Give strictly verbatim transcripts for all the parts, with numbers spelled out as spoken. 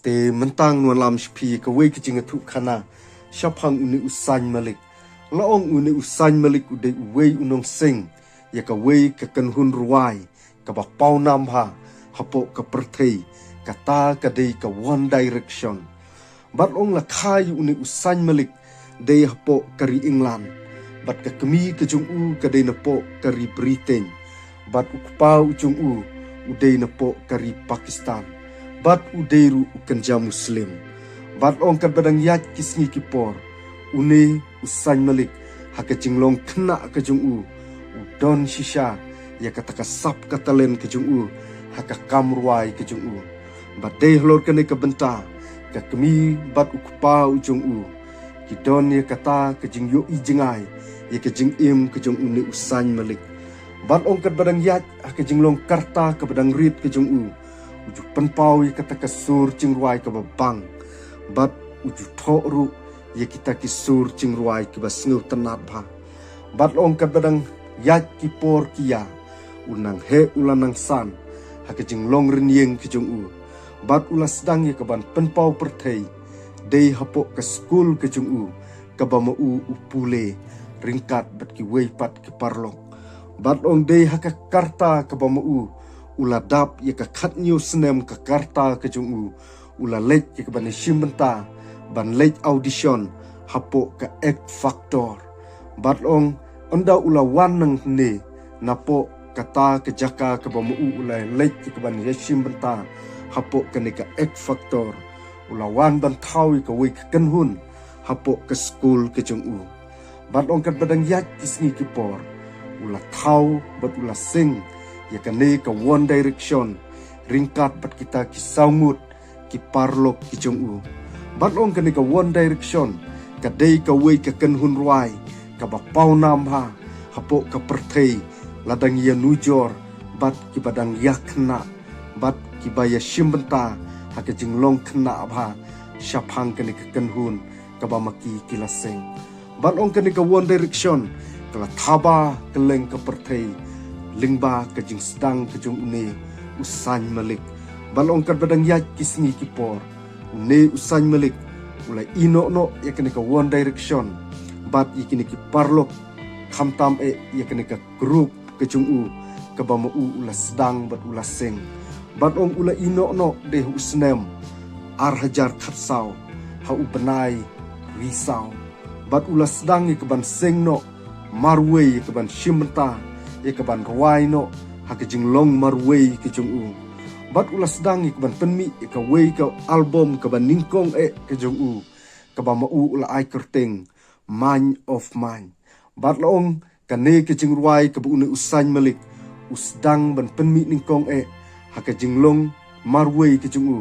Te mynta ngan wallam sha phi ïa kawei ka jingïathuhkhana shaphang une u Sain Malik. La ong une u Sain Malik u dei uwei u nongseng ïa kawei ka kynhun rwai kaba pawnam bha hapoh ka pyrthei, kata ka dei ka One Direction. Bad la ong la kha ïa une u Sain Malik dei hapoh ka ri England, bad ka kmie ka jong u ka dei napoh ka ri Britain, bad u kpa u jong u u dei napoh ka ri Pakistan, bad u dei ruh u kynja Muslim. Bad la ong katba dang ïaid ki sngi ki por, une u Sain Malik, ha ka jinglong khynnah ka jong u, u don shisha ïa kata ka sap ka talent ka jong u ha ka kam rwai ka jong u. Bad dei halor kane ka bynta, ka kmie bad u kpa u jong u ki don ïa kata ka jingïohi jngai ïa ka jingim ka jong une u Sain Malik. Bad la ong katba dang ïaid ha ka jinglong ka rta kaba dang rit ka jong u, u ju pynpaw ïa kata ka sur jingrwai kaba bang, bad u ju thoh ruh ïa kita ki sur jingrwai kiba sngewtynnad bha. Bad la ong katba dang ïaid ki por ki ïa, u nang heh u la nang san ha ka jinglong rynïeng ka jong u. Bad u la sdang ïa kaban pynpaw pyrthei dei hapoh ka skul ka jong u, kaba ma u u pule ryngkat bad kiwei pat ki paralok. Bad la ong dei ha ka rta kaba ma u u la dap ïa ka khathynñiew snem ka rta ka jong u, u la leit ïa kaban ïashim bynta ban leit audition hapoh ka X Factor. Bad la ong ynda u la wan nangne napoh kata ka jaka kaba ma u u la leit ïa kaban ïashim bynta hapoh kane ka X Factor, u la wan ban thaw ïa kawei ka kynhun hapoh ka skul ka jong u. Bad la ong katba dang ïaid ki sngi ki por, u la thaw bad u la seng ïa kane ka One Direction ryngkat bad kita ki saw ngut ki paralok ki jong u. Bad la ong kane ka One Direction ka dei kawei ka kynhun rwai kaba pawnam bha hapoh ka pyrthei, la dang ïanujor bad kiba dang ïakhynnah bad kiba ïashim bynta ha ka jinglong khynnah bha shaphang kane ka kynhun kaba ma ki ki la seng. Bad la ong kane ka One Direction ka la thaba kylleng ka pyrthei lyngba ka jingsdang ka jong une u Sain Malik. Bad la ong katba dang ïaid ki sngi ki por, une u Sain Malik u la ïehnoh noh ïa kane ka One Direction bad ïa kine ki paralok, khamtam eh ïa kane ka group ka jong u kaba ma u u la sdang bad u la seng. Bad la ong u la ïehnoh noh dei ha u snem ar hajar khatsaw ha u bnai Risaw. Bad u la sdang ïa kaban seng noh marwei, ïa kaban shim bynta, ïa kaban rwai noh ha ka jinglong marwei ka jong u. Bad u la sdang ïa kaban pynmih ïa kawei ka album kaba nyngkong eh ka jong u, kaba ma u u la ai kyrteng Mind of Mine. Bad la ong kane ka jingrwai kaba une u Sain Malik u sdang ban pynmih nyngkong eh ha ka jinglong marwei ka jong u,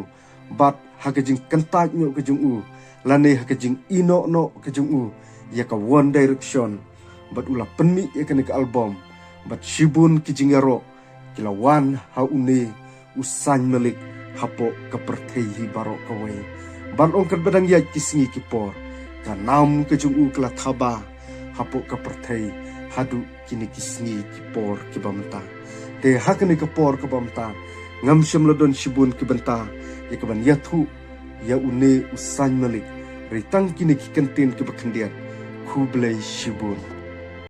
bad ha ka jingkyntait noh ka jong u, lane ha ka jingïehnoh noh ka jong u ïa ka One Direction. Bad u la pynmih ïa kane ka album, bad shibun ki jingïaroh ki la wan ha une u Sain Malik hapoh ka pyrthei hi baroh kawei. Bad la ong katba dang ïaid ki sngi ki por, ka nam ka jong u ka la thaba hapoh ka pyrthei haduh kine ki sngi ki por kiba mynta. Te ha kane ka por kaba mynta ngam shym la don shibun ki bynta ïa kaban ïathuh ïa une u Sain Malik, hynrei tang kine ki kyntien kiba khyndiat. Khublei shibun.